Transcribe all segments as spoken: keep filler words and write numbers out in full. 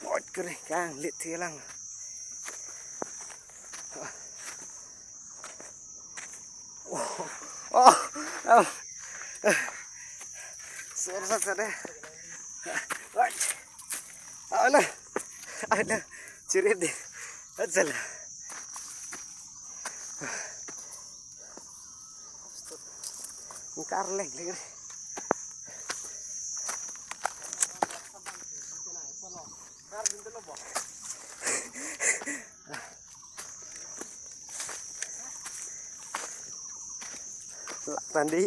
Oi, kere kanglit thelang. Oh, oh, oh. Sur sak sa de. Oi. Ala. Ala. Chirit de. Achala. Ingkar leng leng. Lak tandi.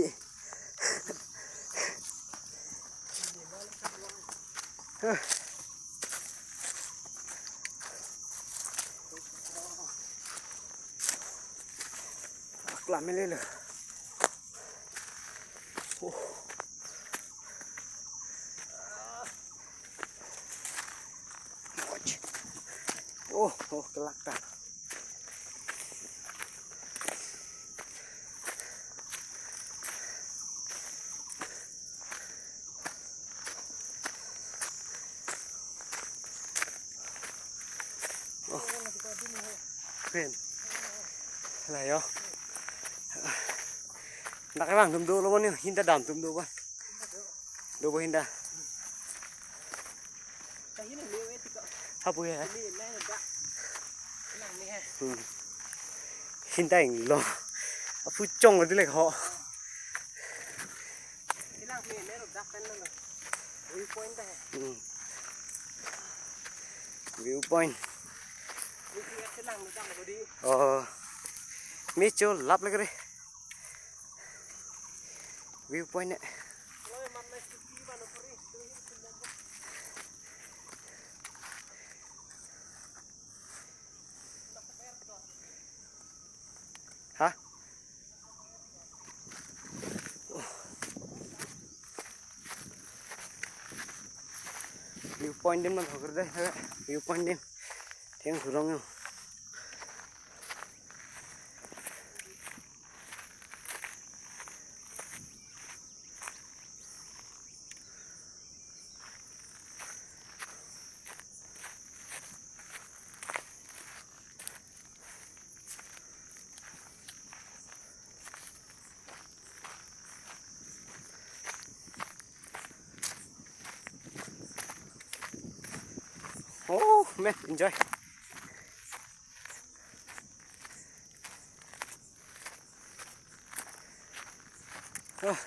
Aklam lelo. Oh. Oh, oh, kelak ta. Oh. Pen. La yo. Dak vang tum dolo ni, hinta dam tum do ba. Do bo hinta. Hapu he. Hmm. Hinta inglo. Aphu chong lo dilek ho. Hmm. View point. Oh. Me cho lap lek re. View point ne. Ha? View point dim na thok de. View point dim. Theng hurong yo. Oh, man, enjoy. Oh.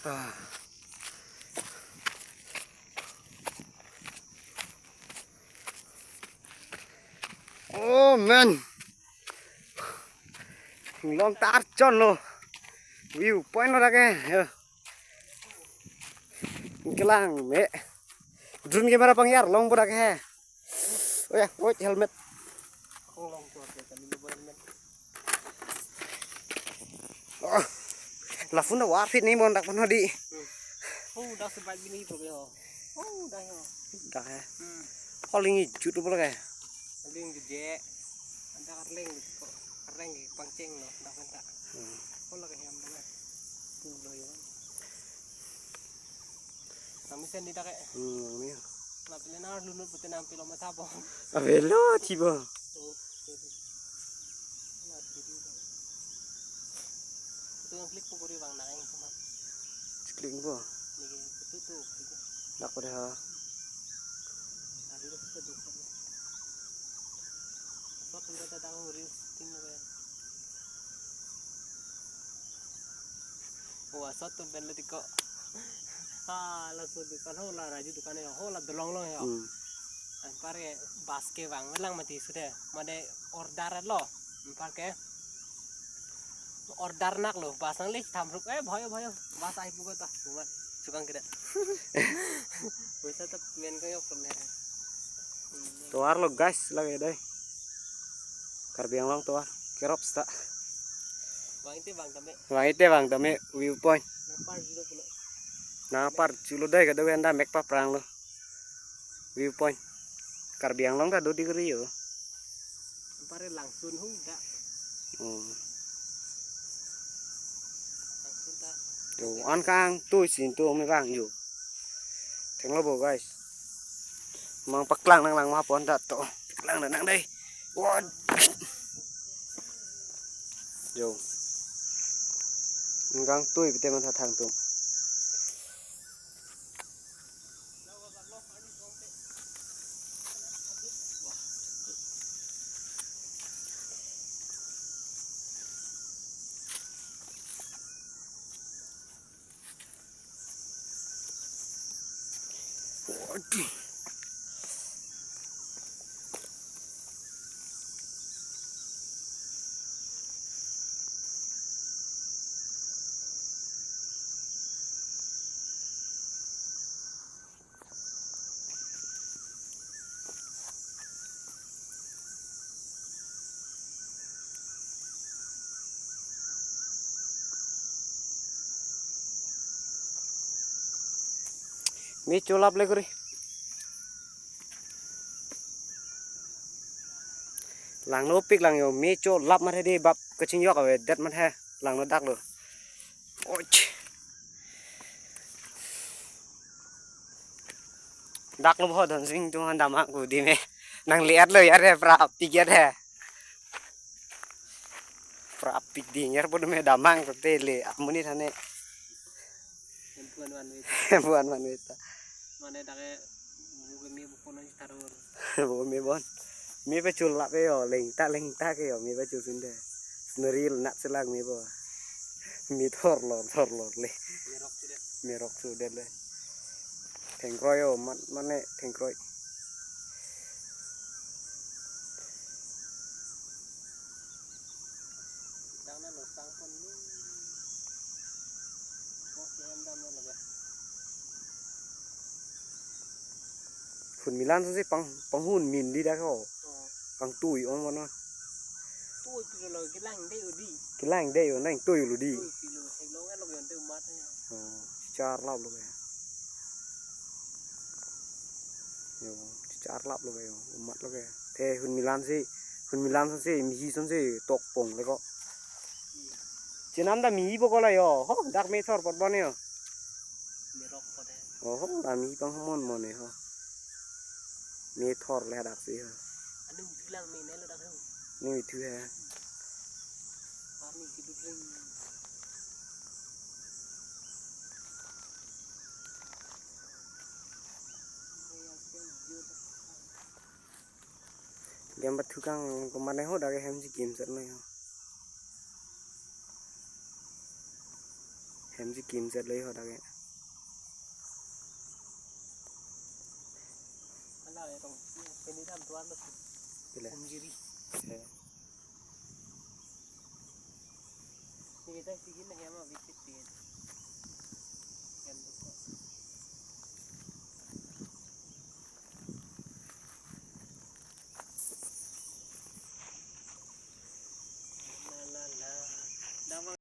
Ah. Oh man. Long tar chon lo. View point lo dak ke. Yo. Kelang me. Drone camera pangjar long bo dak ke. Oh ya, oh helmet. Oh, lapu na war fit ni mon dak pano di. Oh, dak sebat bini itu yo. Oh, dak yo. Dak ya. Hmm. Oh, lingi jut apa lagi? Ling je. Anda karleng ko. Karleng pangcheng lo dak penta. Hmm. Oh, lagi yang mana? Pulo yo. Nami sen di dak eh. Hmm, nami. Nang pilo na lunut pute nang pilo mata po. Avelo thibo. Oh, jadi. Nah, jadi. Itu yang klik pukuri bang nang yang sama. Klik po. Ni itu tuh. Dak pada ha. Tadi itu tuh. Apa pun kata tahu reels ting lo ya. Wah, sot tum pen lo tiko. Ah, laso dukan ho la raju dukan ya, ho la dolong long ya. Hmm. Anpar ke bus ke bang lang mati sudah. Made order lo. Anpar ke order nak lo, bus nang list thamruk eh bhoyo bhoyo. Bus ai pugo ta. Buat sukang kida. Wesa tak men kayo pernah. Tovar lo guys lagi deh. Karbi Anglong tovar. Kerop sta. Vang ite vang tame. Vang ite vang tame view point. Nangpar julo pulo. Nangpar julo dai kado enda mek paprang lo. View point. Karbi Anglong ta do degree yo. Nangpar langsun hung da. Oh. Langsun ta. Yo, an kangtui sin tu me vang yo. Thenglo bo guys. Mang paklang nanglang ma pon ta to. Paklang nang dai. Wah. Yo. Nang kangtui pite man thang tum. Waduh. Me cholap le kuri. Langno pik lang yo, me cholap mathe di bap kachingjok avedet mathe langno dak lo. Och. Dak lo bo Dhonsing tu han damang ku di me. Nang liat lo yare pra pik yare. Pra pik di ngar pon me damang ko te le amonit hane. Buan buan wait. Buan buan wait. Mane dak ke buke me bukon nang tarur. Bo me bon. Me pachul lap ke yo, lengta lengta ke yo, me pachul sinde. Sneril nak selang me bo. Me thor lor thor lor le. Merok sudah. Merok sudah le. Thengkroi yo, man mane thengkroi. Dang na lo sang pon ni. Mo ke em dam na lo ya. Hun milan si pang pang hun min di dak ho. Oh. Kangtui ong mano. Tui pilo lo kelang dei odi. Kelang dei yo nang tui lo di. Tui pilo thek lo ngan lo yon te umat ya. Oh, char lap lo ya. Yo, char lap lo ya, umat lo ya. Te hun milan si, hun milan si, mihi son si, tok pong le ko. Chenam da mihi bo ko la yo, ho, dak me thor pot bon yo. Merok pot he. Oh, ho, da mihi pang mon mon he, ho. Me thor le dak si, ho. Anu bilang me ne lo dak ho. Ni thu he. Arni kidu ring. Gem bat thukang ko mane ho dak hem si kim set noi ho. Hem si kim set loi ho dak. Ala erong peni dam tuan lo. Pila? Om jiri. Eh. Ni kita sigi na hema bisit pin.